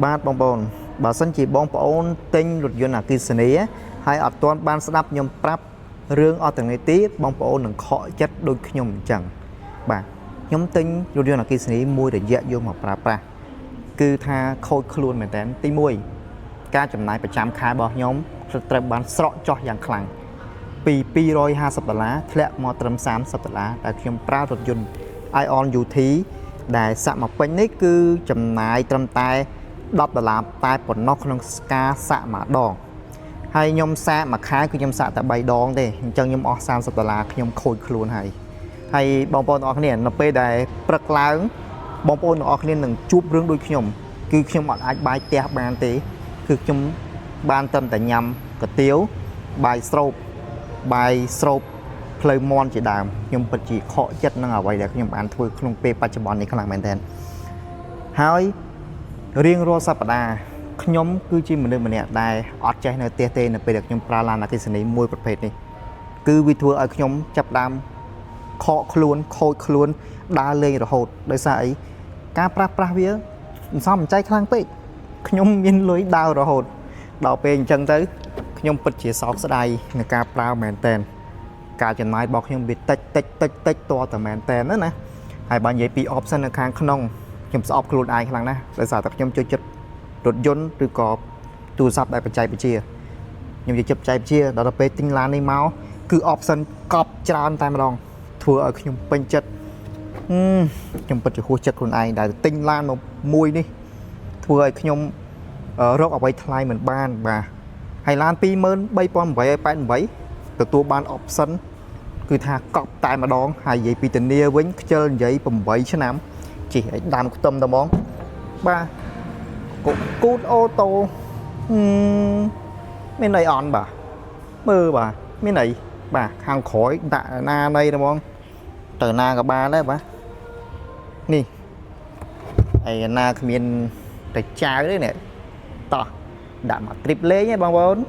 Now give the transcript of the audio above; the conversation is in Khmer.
បាទបងប្អូនបើសិនជាបងប្អូនទិញរថយន្តអគ្គិសនីហើយអត់ទាន់បានស្ដាប់ខ្ញុំប្រាប់រឿងអស់ទាំងនេះទេបងប្អូននឹងខកចិត្តដូចខ្ញុំអញ្ចឹងបាទខ្ញុំទិញរថយន្តអគ្គិសនីមួយរយៈយកមកប្រើប្រាស់គឺថាខូចខ្លួនមែនតើទី1ការចំណាយប្រចាំខែរបស់ខ្ញុំត្រូវបានស្រកចុះយ៉ាងខ្លាំងពី250ដុល្លារធ្លាក់មកត្រឹម30ដុល្លារដែលខ្ញុំប្រើរថយន្ត Aion UT ដែលសាក់មកពេញនេះគឺចំណាយត្រឹមតែ10ដុល្លារតែប៉ុណ្ណោះក្នុងការសាក់មួយដងហើយខ្ញុំសាកមួយខែគឺខ្ញុំសាកតែ3ដងទេអញ្ចឹងខ្ញុំអស់30ដុល្លារខ្ញុំខូចខ្លួនហើយហើយបងប្អូនទាំងអស់គ្នានៅពេលដែលព្រឹកឡើងបងប្អូនទាំងអស់គ្នានឹងជួបរឿងដូចខ្ញុំគឺខ្ញុំអត់អាចបាយផ្ទះបានទេគឺខ្ញុំបានត្រឹមតែញ៉ាំកាទៀវបាយស្រូបបាយស្រូបផ្លូវមន់ជាដើមខ្ញុំពិតជាខកចិត្តនឹងអ្វីដែលខ្ញុំបានធ្វើក្នុងពេលបច្ចុប្បន្ននេះខ្លាំងមែនទែនហើយរៀងរាល់សប្តាហ៍ខ្ញុំគឺជាមនុស្សម្នាក់ដែលអត់ចេះនៅផ្ទះទេនៅពេលដែលខ្ញុំប្រើឡានអគ្គិសនីមួយប្រភេទនេះគឺវាធ្វើឲ្យខ្ញុំចាប់ផ្ដើមខកខ្លួនខូចខ្លួនដើរលេងរហូតដោយសារអីការប្រាស់ប្រាស់វាមិនសមចៃខ្លាំងពេកខ្ញុំមានលុយដើររហូតដល់ពេលអញ្ចឹងទៅខ្ញុំពិតជាសោកស្ដាយនឹងការប្រើមែនតែនការចំណាយរបស់ខ្ញុំវាតិចតិចតិចតិចតតែមែនតែនណាណាហើយបើនិយាយពី option នៅខាងក្នុងខ្ញុំស្អប់ខ្លួនឯងខ្លាំងណាស់ដោយសារតែខ្ញុំចូលចិត្តរថយន្តឬក៏ទូរស័ព្ទដែលបច្ចេកវិទ្យាខ្ញុំចូលចិត្តបច្ចេកវិទ្យាដល់ទៅពេលទិញឡាននេះមកគឺ option កប់ច្រើនតែម្ដងធ្វើឲ្យខ្ញុំពេញចិត្តហឹមខ្ញុំពិតជាហួសចិត្តខ្លួនឯងដែលទិញឡានមកមួយនេះធ្វើឲ្យខ្ញុំរកអ្វីថ្លៃមិនបានបាទហើយឡាន23,888ទទួលបាន option គឺថាកប់តែម្ដងហើយនិយាយពីធានាវិញខ្ជិលនិយាយ8ឆ្នាំជិះឲ្យដើមខ្ទឹមតែហ្មងបាទកគូត auto ហឹមមានអីអន់បាទមើលបាទមានអីបាទខាងក្រោយដាក់ណាណីតែហ្មងទៅណាក៏បានដែរបាទនេះអីណាគ្មានតែចៅទេនេះតោះដាក់មកទ្រីបលេងឯងបងប្អូន។